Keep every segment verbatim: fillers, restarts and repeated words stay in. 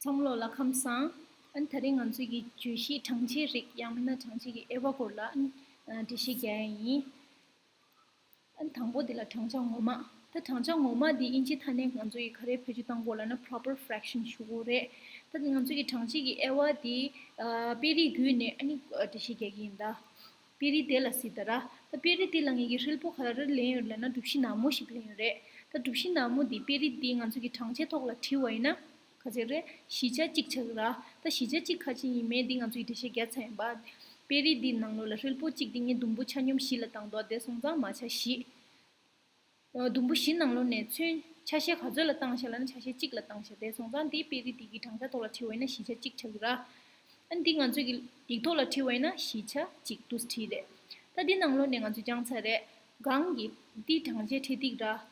ཚང་མ་ལོ་ལ་ཁམས་བཟང་། ཨ་ནི་དེ་རིང་ང་ཚོའི་གི་བརྗོད་གཞི་སྦྲང་ཆའི་རིགས་ཡང་མིན་ན་སྦྲང་ཆའི་གི་དབྱེ་བ་སྐོར་ལ་ཨ་ནི་འགྲེལ་བཤད་རྒྱག་ཡ་ཡིན། ཨ་ནི་དང་པོ་དེ་ལ་སྦྲང་ཆ་ངོ་མ། ད་སྦྲང་ཆ་ངོ་མ་དེ་དབྱིན་ཇིའི་ཐ་སྙད་ང་ཚོ་ཡི་ག་རེ་བེད་སྤྱོད་བཏང་དགོས་ལབ་ན་proper fraction ཞུ་དགོས་རེད། ད་ང་ཚོ་གི་སྦྲང་ཆའི་གི་དབྱེ་བ་དེ་ཨ་དཔེ་རིས་བརྒྱུད་ནས་ཨ་ནི་འགྲེལ་བཤད་རྒྱག་གི་ཡིན་ད། དཔེ་རིས་དེ་ལ་གཟིགས་དང་། ད་དཔེ་རིས་དེ་ལ་ངེད་ཀྱིས་ཧྲིལ་པོ་ག་རེ་ལེན་ཡོད་ལབ་ན་གྲུ་བཞི་ནག་མོ་ཞིག་ལེན་ཡོད་རེད། ད་གྲུ་བཞི་ནག་མོ་དེ་དཔེ་རིས་དེ་ང་ཚོ་གི་སྦྲང་ཆའི་ཐོག་ལ་བྲིས་པ་ཡིན་ན་ག་ཚོད་རེད། བཞི་ཆ་གཅིག་ཆགས་ར། ད་བཞི་ཆ་གཅིག་ག་ཅི་ཡིན་མིན་དེ་ང་ཚོ་ཡི་འགྲེལ་བཤད་རྒྱག་ཚར་ཡིན་པ། དཔེ་རིས་དེ་ནང་ལོགས་ལ་ཧྲིལ་པོ་གཅིག་དེ་ངས་དུམ་བུ་ཆ་སྙོམས་བཞི་ལ་བཏང་འདུག་དེ་སོང་ཙང་མ་ཆ་བཞི། ཨ་དུམ་བུ་བཞི་ནང་ལོགས་ནས་ཚོན་ཆ་ཤས་ག་ཚོད་ལ་བཏང་ཤག་ལབ་ན་ཆ་ཤས་གཅིག་ལ་བཏང་ཤག་དེ་སོང་ཙང་དེ་དཔེ་རིས་དེ་གི་སྦྲང་ཆ་ཐོག་ལ་བྲིས་པ་ཡིན་ན་བཞི་ཆ་གཅིག་ཆགས་ཀྱི་ར། ཨ་ནི་འདི་ང་ཚོས་ཀྱི་ཡིག་ཐོག་ལ་བྲིས་པ་ཡིན་ན་བཞི་ཆ་གཅིག་འདུག་སེ་བྲིས་རེད། ད་འདི་ནང་ལོགས་ནས་ང་ཚོས་སྦྱངས་ཚར་རེད། གང་གི་འདི་སྦྲང་ཆའི་ཕྲེད་ཐིག་ར།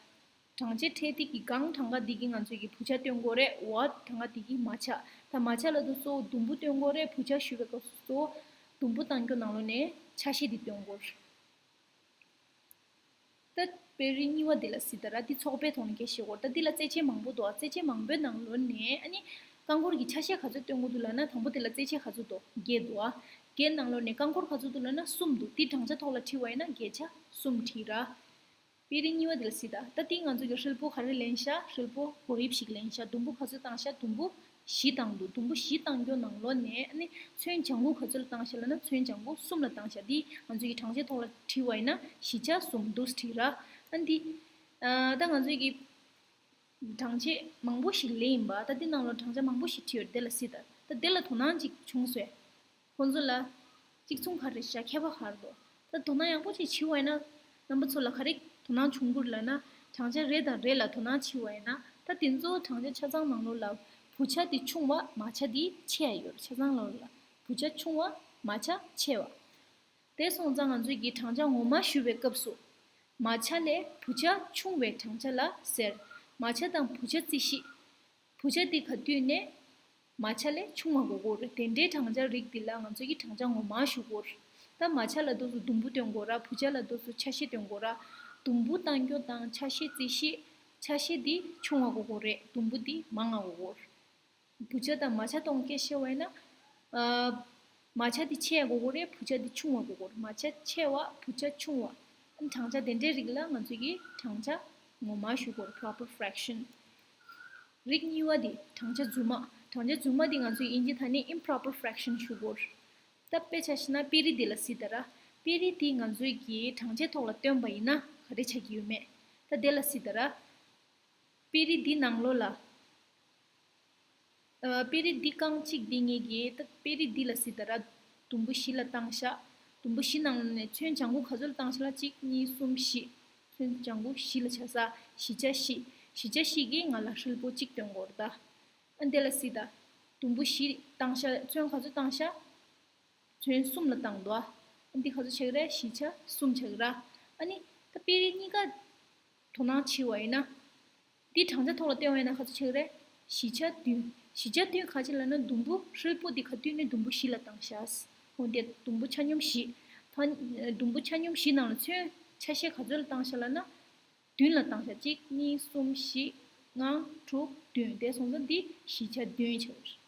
སྦྲང་ཆའི་ཕྲེད་ཐིག་གི་གང་གྲངས་ཀ་འདི་གི་ང་ཚོས་ཀྱི་བུ་ཆ་སྟོན་དགོས་རེད། འོག་གྲངས་ཀ་འདི་གི་མ་ཆ། ད་མ་ཆ་ལབ་དུས་གཙོ་བོ་དུམ་བུ་སྟོན་དགོས་རེད། བུ་ཆ་ཞུ་བའི་སྐབས་སུ་གཙོ་བོ་དུམ་བུ་བཏང་རྒྱུ་ནང་ལོགས་ནས་ཆ་ཤས་འདི་སྟོན་དགོས་རེད། ད་དཔེ་རིས་གཉིས་པ་འདི་ལ་གཟིགས་དང་། ད་འདི་ཚོགས་པའི་ཐོག་ནས་སྐད་ཆ་བཤད་དགོས། ད་འདི་ལ་རྩེད་ཆས་མང་པོ་འདུག་རྩེད་ཆས་མང་པོའི་ནང་ལོགས་ནས་ཨ་ནི་རྐང་འཁོར་གྱི་ཆ་ཤས་ག་ཚོད་སྟོན་དགོས་འདུག་ལབ་ན། དང་པོ་དེ་ལ་རྩེད་ཆས་ག་ཚོད་འདུག་བརྒྱད་འདུག་བརྒྱད་ནང་ལོགས་ནས་རྐང་འཁོར་ག་ཚོད་འདུག་ལབ་ན་གསུམ་འདུག་འདི་སྦྲང་ཆ་ཐོག་ལ་བྲིས་པ་ཡིན་ན་བརྒྱད་ཆ་གསུམ་བྲིས་ར། དཔེ་རིས་གཉིས་པ་འདི་ལ་གཟིགས་དང་། ད་འདི་ང་ཚོ་གི་ཧྲིལ་པོ་ག་རེ་ལེན་ཤག་ཧྲིལ་པོ་བགོ་དབྱིབས་ཤིག་ལེན་ཤག་དུམ་བུ་ག་ཚོད་བཏང་ཤག་དུམ་བུ་བཞི་བཏང་འདུག་དུམ་བུ་བཞི་བཏང་རྒྱུ་ནང་ལོགས་ནས་ཨ་ནི་ཚོན་ལྗང་གུ་ག་ཚོད་ལ་བཏང་ཤག་ལབ་ན་ཚོན་ལྗང་གུ་གསུམ་ལ་བཏང་ཤག་འདི་ང་ཚོ་གི་སྦྲང་ཆའི་ཐོག་ལ་བྲིས་པ་ཡིན་ན་བཞི་ཆ་གསུམ་འདུག་སེ་བྲིས་ར། ཨ་ནི་འདི་ཨ་ད་ང་ཚོ་གི་སྦྲང་ཆ་མང་པོ་ཞིག་ལེན་ཡིན་པ། ད་འདི་ནང་ལོགས་སྦྲང་ཆ་མང་པོ་ཞིག་བྲིས་ཡོད་རེད། དེ་ལ་གཟིགས་དང་། ད་དེ་ལ་དོ་སྣང་ཅིག་བྱུང་སོང་། ཁོང་ཚོ་ལ་གཅིག་མཚུངས་ག་རེ་བྱ་ཁྱད་པར་ག་རེ་འདུག་ད་དོ་སྣང་ཡག་པོ་ཅིག་བྱས་པ་ཡིན་ན་རྣམ་པ་ཚོ་ལ་ག་རེ་དོ་སྣང་བྱུང་གི་རེད་ལབ་ན། སྦྲང་ཆ་རེ་དང་རེ་ལ་དོ་སྣང་བྱས་པ་ཡིན་ན། ད་དེ་ཚོ་སྦྲང་ཆ་ཆ་ཚང་ནང་ལོགས་ལ་བུ་ཆ་དེ་ཆུང་བ་མ་ཆ་དེ་ཆེ་བ་ཡོད་རེད། ཆ་ཚང་ནང་ལོགས་ལ་བུ་ཆ་ཆུང་བ་མ་ཆ་ཆེ་བ། དེ་སོང་ཙང་ང་ཚོས་ཀྱི་སྦྲང་ཆ་ངོ་མ་ཞུ་བའི་སྐབས་སུ་མ་ཆ་ལས་བུ་ཆ་ཆུང་བའི་སྦྲང་ཆ་ལ་ཟེར། མ་ཆ་དང་བུ་ཆ་རྩིས་གཞི། བུ་ཆ་དེ་ག་དུས་ནས་མ་ཆ་ལས་ཆུང་བ་དགོས་ཀྱི་ཡོད་རེད། དེ་འདྲའི་སྦྲང་ཆ་རིགས་འདི་ལ་ང་ཚོས་ཀྱི་སྦྲང་ཆ་ངོ་མ་ཞུ་གི་ཡོད་རེད། ད་མ་ཆ་ལབ་དུས་སུ་དུམ་བུ་སྟོན་དགོས་ར། བུ་ཆ་ལབ་དུས་སུ་ཆ་ཤས་སྟོན་དགོས་ར། དུམ་བུ་བཏང་རྒྱུ་དང་ཆ་ཤས་རྩིས་གཞི། ཆ་ཤས་འདི་ཆུང་བ་དགོས་ཀྱི་ཡོད་རེད། དུམ་བུ་འདི་མང་བ་དགོས་ཀྱི་ཡོད་རེད། བུ་ཆ་དང་མ་ཆ་སྟོན་སྐད་བཤད་པ་ཡིན་ན། ཨ་མ་ཆ་དེ་ཆེ་བ་དགོས་ཀྱི་རེད། བུ་ཆ་དེ་ཆུང་བ་དགོས་ཀྱི་རེད། མ་ཆ་ཆེ་བ་བུ་ཆ་ཆུང་བ། སྦྲང་ཆ་དེ་འདྲའི་རིགས་ལ་ང་ཚོས་ཀྱི་སྦྲང་ཆ་ངོ་མ་ཞུ་གི་ཡོད་རེད། proper fraction། རིགས་གཉིས་པ་དེ་སྦྲང་ཆ་རྫུན་མ། སྦྲང་ཆ་རྫུན་མ་དེ་ང་ཚོས་དབྱིན་ཇི་ཐ་སྙད་improper fraction ཞུ་གི་ཡོད་རེད། ད་དཔེ་ཆ་བཞག་ན་དཔེ་རིས་འདི་ལ་གཟིགས་དང་ར། དཔེ་རིས་འདི་ང་ཚོས་ཀྱི་སྦྲང་ཆའི་ཐོག་ལ་བཏོན་པ་ཡིན་ན་ག་རེ་ཆགས་ཀྱི་ཡོད་མེད། ད་དེ་ལ་གཟིགས་དང་ར། དཔེ་རིས་འདི་ནང་ལོགས་ལ། ཨ་དཔེ་རིས་འདི་རྐང་གཅིག་འདི་ངེད་ཀྱིས་ད་དཔེ་རིས་འདི་ལ་གཟིགས་དང་ར། དུམ་བུ་བཞི་ལ་བཏང་ཤག་དུམ་བུ་བཞི་ནང་ནས་ཚོན་ལྗང་གུ་ག་ཚོད་ལ་བཏང་ཤག་ལབ་ན་གཅིག་གཉིས་གསུམ་བཞི། ཚོན་ལྗང་གུ་བཞི་ལ་ཆགས་ས། བཞི་ཆ་བཞི། བཞི་ཆ་བཞི་གིས་ང་ལ་ཧྲིལ་པོ་གཅིག་སྟོན་དགོས་རེད་ད། ཨ་འདི་ལ་གཟིགས་དང་། དུམ་བུ་བཞི་བཏང་ཤག་ཚོན་ག་ཚོད་བཏང་ཤག་ཚོན་གསུམ་ལ་བཏང་འདུག་ཨ་འདི་ག་ཚོད་ཆགས་ཀྱི་རེད། བཞི་ཆ་གསུམ་ཆགས་ཀྱི་ར། ཨ་ནི་ད་དཔེ་རིས་གཉིས་ཀ་དོ་སྣང་བྱས་པ་ཡིན་ན། འདི་སྦྲང་ཆ་ཐོག་ལ་བཏོན་པ་ཡིན་ན་ག་ཚོད་ཆགས་ཀྱི་རེད། བཞི་ཆ་བདུན། བཞི་ཆ་བདུན་ག་ཅི་ལབ་ན་དུམ་བུ་ཧྲིལ་པོ་འདི་ག་དུས་ནས་དུམ་བུ་བཞི་ལ་བཏང་ཤག་འོ་འདི་དུམ་བུ་ཆ་སྙོམས་བཞི། ད་དུམ་བུ་ཆ་སྙོམས་བཞི་ནང་ལ་ཚོན་ཆ་ཤས་ག་ཚོད་ལ་བཏང་ཤག་ལབ་ན། བདུན་ལ་བཏང་ཤག་གཅིག་གཉིས་གསུམ་བཞི། ལྔ་དྲུག་བདུན། དེ་སོང་ཙང་འདི་བཞི་ཆ་བདུན་ཆགས་ཀྱི་རེད།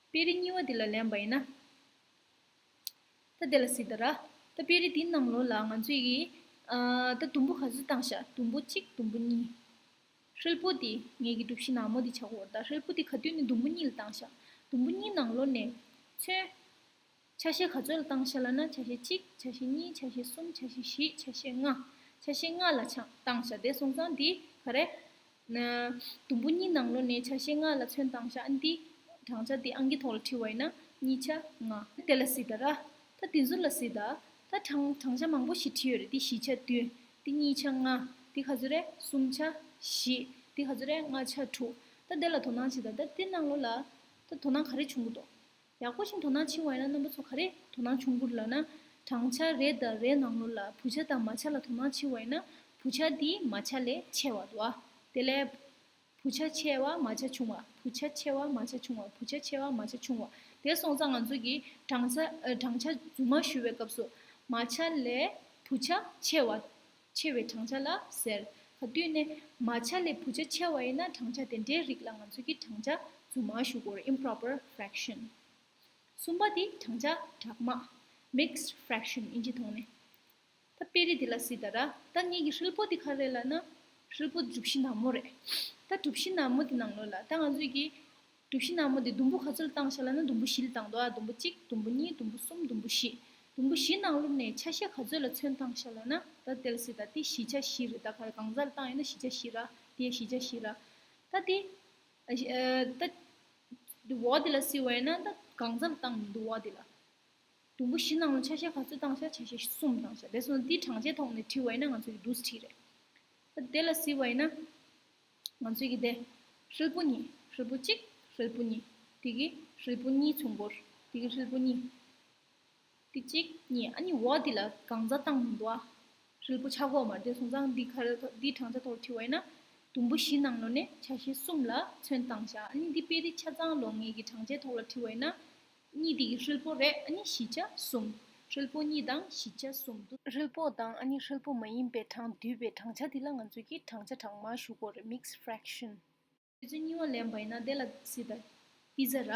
དཔེ་རིས་གཉིས་པ་འདི་ལ་ལེན་པ་ཡིན་ན། ད་དེ་ལ་གཟིགས་དང་ར། ད་དཔེ་རིས་འདི་ནང་ལོགས་ལ་ང་ཚོས་ཀྱི་ཨ་ད་དུམ་བུ་ག་ཚོད་བཏང་ཤག་དུམ་བུ་གཅིག་དུམ་བུ་གཉིས། ཧྲིལ་པོ་འདི་ངེད་ཀྱི་གྲུ་བཞི་ནག་མོ་འདི་ཆགས་ཀྱི་ཡོད་རེད་ད། ཧྲིལ་པོ་འདི་ག་དུས་ནས་དུམ་བུ་གཉིས་ལ་བཏང་ཤག་དུམ་བུ་གཉིས་ནང་ལོགས་ནས་ཚོན་ཆ་ཤས་ག་ཚོད་ལ་བཏང་ཤག་ལབ་ན་ཆ་ཤས་གཅིག་ཆ་ཤས་གཉིས། ཆ་ཤས་གསུམ། ཆ་ཤས་བཞི། ཆ་ཤས་ལྔ། ཆ་ཤས་ལྔ་ལ་ཆ་བཏང་ཤག་དེ་སོང་ཙང་འདི་ག་རེ། ན། དུམ་བུ་གཉིས་ནང་ལོགས་ནས་ཆ་ཤས་ལྔ་ལ་ཚོན་བཏང་ཤག་ཨ་འདི་སྦྲང་ཆ་འདི་ཨང་ཀི་ཐོག་ལ་བྲིས་པ་ཡིན་ན་གཉིས་ཆ་ལྔ། དེ་ལ་གཟིགས་དང་ར། ད་འདི་ཚོ་ལ་གཟིགས་དང་། ད་སྦྲང་སྦྲང་ཆ་མང་པོ་ཞིག་བྲིས་ཡོད་རེད། འདི་བཞི་ཆ་བདུན། འདི་གཉིས་ཆ་ལྔ། འདི་ག་ཚོད་རེད། གསུམ་ཆ་བཞི། འདི་ག་ཚོད་རེད། ལྔ་ཆ་དྲུག་ད་འདི་ལ་དོ་སྣང་བྱེད་དང་། ད་འདི་ནང་ལོགས་ལ་ད་དོ་སྣང་ག་རེ་བྱུང་གི་འདུག་ཡག་པོ་ཞིག་དོ་སྣང་བྱེད་པ་ཡིན་ན་རྣམ་པ་ཚོ་ག་རེ་དོ་སྣང་བྱུང་གི་རེད་ལབ་ན། སྦྲང་ཆ་རེ་དང་རེ་ནང་ལོགས་ལ་བུ་ཆ་དང་མ་ཆ་ལ་དོ་སྣང་བྱེད་པ་ཡིན་ན། བུ་ཆ་འདི་མ་ཆ་ལས་ཆེ་བ་འདུག་ཨ། དེ་ལས་བུ་ཆ་ཆེ་བ་མ་ཆ་ཆུང་བ། བུ་ཆ་ཆེ་བ་མ་ཆ་ཆུང་བ། བུ་ཆ་ཆེ་བ་མ་ཆ་ཆུང་བ། དེ་སོང་ཙང་ང་ཚོ་གི་སྦྲང་ཆ་ཨ་སྦྲང་ཆ་རྫུན་མ་ཞུ་བའི་སྐབས་སུ་མ་ཆ་ལས་བུ་ཆ་ཆེ་བ། ཆེ་བའི་སྦྲང་ཆ་ལ་ཟེར། ག་དུས་ནས་མ་ཆ་ལས་བུ་ཆ་ཆེ་བ་ཡིན་ན་བགྲང་བྱ་དེ་འདྲའི་རིགས་ལ་ང་ཚོ་གིས་བགྲང་བྱ་རྫུན་མ་ཞུ་དགོས་རེད། Improper fraction། གསུམ་པ་དེ་བགྲང་བྱ་དྲག་དམག Mixed fraction ཨིན་ཇི་ཐོག་ནས། ད་དཔེ་རིས་འདི་ལ་གཟིགས་དང་ར། ད་ངེད་ཀྱི་ཧྲིལ་པོ་འདི་ག་རེ་ལབ་ན། ཧྲིལ་པོ་གྲུ་བཞི་ནག་མོ་རེད། ད་གྲུ་བཞི་ནག་མོ་འདི་ནང་ལོགས་ལ་ད་ང་ཚོས་ཀྱི་གྲུ་བཞི་ནག་མོ་འདི་དུམ་བུ་ག་ཚོད་ལ་བཏང་ཤག་ལབ་ན་དུམ་བུ་བཞི་ལ་བཏང་འདུག་ཨ། དུམ་བུ་གཅིག་དུམ་བུ་གཉིས། དུམ་བུ་གསུམ། དུམ་བུ་བཞི། དུམ་བུ་བཞི་ནང་ལོགས་ནས་ཆ་ཤས་ག་ཚོད་ལ་ཚོན་བཏང་ཤག་ལབ་ན། ད་དེ་ལ་གཟིགས་དང་། དེ་བཞི་ཆ་བཞི་རེད། ད་ག་རེ་གང་ཟག་ལ་བཏང་ཡོད་ན་བཞི་ཆ་བཞི་ར། དེ་བཞི་ཆ་བཞི་ར། ད་དེ་ཨ་ཨ་ད་འོག་འདི་ལ་གཟིགས་པ་ཡིན་ན་ད་གང་ཟག་ལ་བཏང་མི་འདུག་འོག་འདི་ལ། དུམ་བུ་བཞི་ནང་ལ་ཆ་ཤས་ག་ཚོད་བཏང་ཤག་ཆ་ཤས་གསུམ་བཏང་ཤག་དེ་སོང་ཙང་འདི་བགྲང་བྱའི་ཐོག་ནས་བྲིས་པ་ཡིན་ན་ང་ཚོ་གི་འདུག་སེ་བྲིས་རེད། ད་དེ་ལ་གཟིགས་པ་ཡིན་ན། ང་ཚོ་གི་དེ། ཧྲིལ་པོ་གཉིས། ཧྲིལ་པོ་གཅིག་ཧྲིལ་པོ་གཉིས། དེ་གི་ཧྲིལ་པོ་གཉིས་ཚུར་འགོར། དེ་གི་ཧྲིལ་པོ་གཉིས། དེ་གཅིག་གཉིས། ཨ་ནི་འོག་འདི་ལ་གང་ཟག་བཏང་མི་འདུག་ཨ། ཧྲིལ་པོ་ཆགས་ཀྱི་ཡོད་མ་རེད། དེ་སོང་ཙང་འདི་ག་རེ་ཐོག་འདི་བགྲང་བྱ་ཐོག་ལ་བྲིས་པ་ཡིན་ན། དུམ་བུ་བཞི་ནང་ལོགས་ནས་ཆ་ཤས་གསུམ་ལ་ཚོན་བཏང་ཤག་ཨ་ནི་འདི་དཔེ་རིས་ཆ་ཚང་ལོ་ངེད་ཀྱི་བགྲང་བྱའི་ཐོག་ལ་བྲིས་པ་ཡིན་ན། གཉིས་དེ་གི་ཧྲིལ་པོ་རེད། ཨ་ནི་བཞི་ཆ་གསུམ། ཧྲིལ་པོ་གཉིས་དང་བཞི་ཆ་གསུམ་འདུག་ཧྲིལ་པོ་དང་ཨ་ནི་ཧྲིལ་པོ་མ་ཡིན་པའི་གྲངས་བསྡུས་པའི་བགྲང་བྱ་དེ་ལ་ང་ཚོས་ཀྱིས་བགྲང་བྱ་དྲག་དམག་ཞུ་དགོས་རེད། Mixed fraction། དཔེ་མཚོན་གཉིས་པ་ལེན་པ་ཡིན་ན་དེ་ལ་གཟིགས་དང་། པི་ཛ་ར།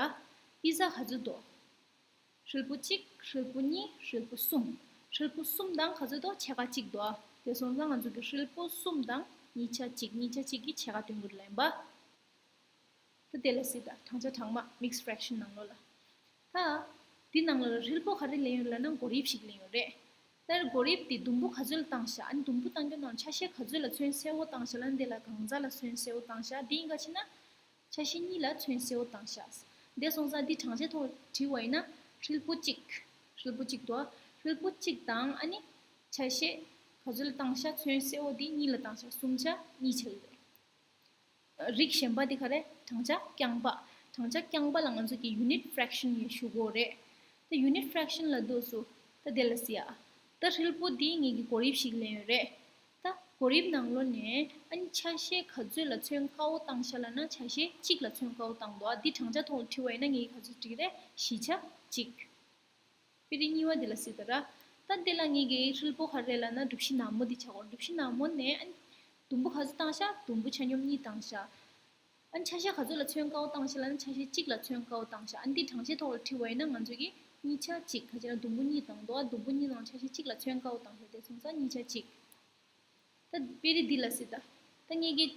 པི་ཛ་ག་ཚོད་འདུག་ཧྲིལ་པོ་གཅིག་ཧྲིལ་པོ་གཉིས། ཧྲིལ་པོ་གསུམ། ཧྲིལ་པོ་གསུམ་དང་ག་ཚོད་འདུག་ཕྱེད་ཀ་གཅིག་འདུག་དེ་སོང་ཙང་ང་ཚོ་གི་ཧྲིལ་པོ་གསུམ་དང་གཉིས་ཆ་གཅིག་གཉིས་ཆ་གཅིག་གི་ཕྱེད་ཀ་སྟོན་དགོས་རེད་ལབ་ཡིན་པ། ད་དེ་ལ་གཟིགས་དང་། བགྲང་བྱ་དྲག་དམག Mixed fraction ནང་ལོགས་ལ། ད། འདི་ནང་ལ་ཧྲིལ་པོ་ག་རེ་ལེན་ཡོད་ལབ་ན་གོ་རིམ་ཞིག་ལེན་ཡོད་རེད། ད་གོ་རིམ་དེ་དུམ་བུ་ག་ཚོད་ལ་བཏང་ཤག་ཨ་ནི་དུམ་བུ་བཏང་རྒྱུ་ནང་ཆ་ཤས་ག་ཚོད་ལ་ཚོན་སེར་པོ་བཏང་ཤག་ལབ་ན་འདི་ལ་གང་ཟག་ལ་ཚོན་སེར་པོ་བཏང་ཤག་འདི་ཡིན་ག་ཕྱིན་ན། ཆ་ཤས་གཉིས་ལ་ཚོན་སེར་པོ་བཏང་ཤག་དེ་སོང་ཙང་འདི་བགྲང་བྱའི་ཐོག་བྲིས་པ་ཡིན་ན། ཧྲིལ་པོ་གཅིག་ཧྲིལ་པོ་གཅིག་འདུག་ཧྲིལ་པོ་གཅིག་དང་ཨ་ནི། ཆ་ཤས་ག་ཚོད་ལ་བཏང་ཤག་ཚོན་སེར་པོ་འདི་གཉིས་ལ་བཏང་ཤག་གསུམ་ཆ་གཉིས་ཆགས་ཀྱི་རེད། རིགས་གཞན་པ་དེ་ག་རེ། བགྲང་བྱ་རྐྱང་པ། བགྲང་བྱ་རྐྱང་པ་ལ་ང་ཚོ་གིས་unit fraction ཡང་ཞུ་གི་ཡོད་རེད། ད་unit fraction ལབ་དུས་སུ། ད་དེ་ལ་གཟིགས་ཨ། ད་ཧྲིལ་པོ་འདི་ངེད་ཀྱིས་གོ་རིམ་ཞིག་ལེན་ཡོད་རེད། ད་གོ་རིམ་ནང་ལོགས་ནས་ཨ་ནི་ཆ་ཤས་ག་ཚོད་ལ་ཚོན་དཀར་པོ་བཏང་ཤག་ལབ་ན་ཆ་ཤས་གཅིག་ལ་ཚོན་དཀར་པོ་བཏང་འདུག་ཨ། འདི་བགྲང་བྱ་ཐོག་ལ་བྲིས་པ་ཡིན་ན་ངེད་ཀྱིས་ག་ཚོད་བྲིས་རེད། བཞི་ཆ་གཅིག་དཔེ་རིས་གཉིས་པ་འདི་ལ་གཟིགས་དང་ར། ད་འདི་ལ་ངེད་ཀྱིས་ཧྲིལ་པོ་ག་རེ་ལབ་ན་གྲུ་བཞི་ནག་མོ་འདི་ཆགས་ཀྱི་ཡོད་རེད། གྲུ་བཞི་ནག་མོ་ནས་ཨ་ནི་དུམ་བུ་ག་ཚོད་བཏང་ཤག་དུམ་བུ་ཆ་སྙོམས་གཉིས་བཏང་ཤག་ཨ་ནི་ཆ་ཤས་ག་ཚོད་ལ་ཚོན་དཀར་པོ་བཏང་ཤག་ལབ་ན་ཆ་ཤས་གཅིག་ལ་ཚོན་དཀར་པོ་བཏང་ཤག་ཨ་ནི་འདི་བགྲང་བྱའི་ཐོག་ལ་བྲིས་པ་ཡིན་ན་ང་ཚོ་གིས་གཉིས་ཆ་གཅིག་ག་ཅི་ལབ་ན་དུམ་བུ་གཉིས་བཏང་འདུག་ཨ། དུམ་བུ་གཉིས་ནང་ཆ་ཤས་གཅིག་ལ་ཚོན་དཀར་པོ་བཏང་ཤག་དེ་སོང་ཙང་གཉིས་ཆ་གཅིག་ད་དཔེ་རིས་འདི་ལ་གཟིགས་དང་། ད་ངེད་ཀྱིས་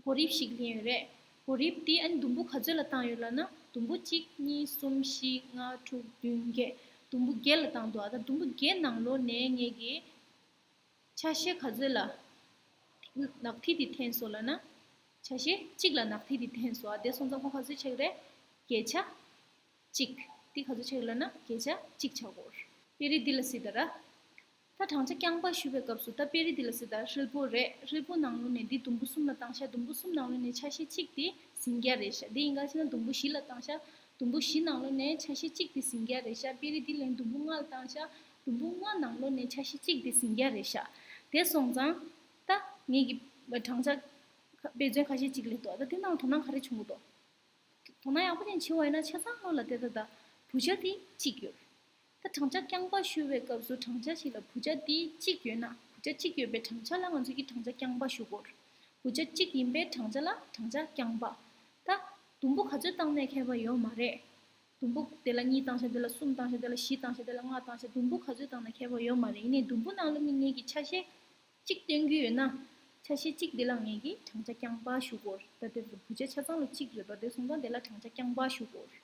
གོ་རིམ་ཞིག་ལེན་ཡོད་རེད། གོ་རིམ་འདི་ཨ་ནི་དུམ་བུ་ག་ཚོད་ལ་བཏང་ཡོད་ལབ་ན་དུམ་བུ་གཅིག་གཉིས། གསུམ། བཞི། ལྔ། དྲུག་བདུན། བརྒྱད། དུམ་བུ་བརྒྱད་ལ་བཏང་འདུག་ཨ། ད་དུམ་བུ་བརྒྱད་ནང་ལོགས་ནས་ངེད་ཀྱིས་ཆ་ཤས་ག་ཚོད་ལ་ནག་ཐིག་འདི་འཐེན་སོང་ལབ་ན། ཆ་ཤས་གཅིག་ལ་ནག་ཐིག་འདི་འཐེན་སོང་ཨ། དེ་སོང་ཙང་ཁོ་ག་ཚོད་ཆགས་རེད། བརྒྱད་ཆ་གཅིག་འདི་ག་ཚོད་ཆགས་ལབ་ན་བརྒྱད་ཆ་གཅིག་ཆགས་ཀྱི་ཡོད་རེད། དཔེ་རིས་འདི་ལ་གཟིགས་དང་ར། ད་བགྲང་བྱ་རྐྱང་པ་ཞུ་བའི་སྐབས་སུ་ད་དཔེ་རིས་འདི་ལ་གཟིགས་དང་། ཧྲིལ་པོ་རེད། ཧྲིལ་པོ་ནང་ལོགས་ནས་འདི་དུམ་བུ་གསུམ་ལ་བཏང་ཤག་དུམ་བུ་གསུམ་ནང་ལོགས་ནས་ཆ་ཤས་གཅིག་འདི་ཟིང་སྐྱ་རེད་ཤག་འདི་ཡིན་ག་ཕྱིན་ན་དུམ་བུ་བཞི་ལ་བཏང་ཤག་དུམ་བུ་བཞི་ནང་ལོགས་ནས་ཆ་ཤས་གཅིག་འདི་ཟིང་སྐྱ་རེད་ཤག་དཔེ་རིས་འདི་ལན་དུམ་བུ་ལྔ་ལ་བཏང་ཤག་དུམ་བུ་ལྔ་ནང་ལོགས་ནས་ཆ་ཤས་གཅིག་འདི་ཟིང་སྐྱ་རེད་ཤག་དེ་སོང་ཙང་། ད་ངེད་ཀྱིས་བགྲང་བྱ་དཔེ་མཚོན་ཁ་ཤས་གཅིག་ལེན་འདུག་ད་དེ་ནང་དོ་སྣང་ག་རེ་བྱུང་གི་འདུག་དོ་སྣང་ཡག་པོ་ཅན་བྱེད་པ་ཡིན་ན་ཆ་ཚང་ལོ་ལ་དེ་ད་ད་བུ་ཆ་དེ་གཅིག་ཡོད། ད་བགྲང་བྱ་རྐྱང་པ་ཞུ་བའི་སྐབས་སུ་བགྲང་བྱ་ཞིག་ལ་བུ་ཆ་དེ་གཅིག་ཡོད་ན། བུ་ཆ་གཅིག་ཡོད་པའི་བགྲང་བྱ་ལ་ང་ཚོ་གིས་བགྲང་བྱ་རྐྱང་པ་ཞུ་དགོས། བུ་ཆ་གཅིག་ཡིན་པའི་བགྲང་བྱ་ལ་བགྲང་བྱ་རྐྱང་པ། ད་དུམ་བུ་ག་ཚོད་བཏང་ནའི་ཁྱད་པར་ཡོད་མ་རེད། དུམ་བུ་དེ་ལ་གཉིས་བཏང་ཤག་དེ་ལ་གསུམ་བཏང་ཤག་དེ་ལ་བཞི་བཏང་ཤག་དེ་ལ་ལྔ་བཏང་ཤག་དུམ་བུ་ག་ཚོད་བཏང་ན་ཁྱད་པར་ཡོད་མ་རེད། ཡིན་ནའི་དུམ་བུ་ནང་ལ་ནི་ངེད་ཀྱིས་ཆ་ཤས་གཅིག་སྟོན་གྱི་ཡོད་ན། ཆ་ཤས་གཅིག་འདི་ལ་ངེད་ཀྱིས་བགྲང་བྱ་རྐྱང་པ་ཞུ་དགོས། ད་དེ་བུ་ཆ་ཆ་ཚང་ལ་གཅིག་རེད་པ། དེ་སོང་ཙང་དེ་ལ་བགྲང་བྱ་རྐྱང་པ་ཞུ་དགོས།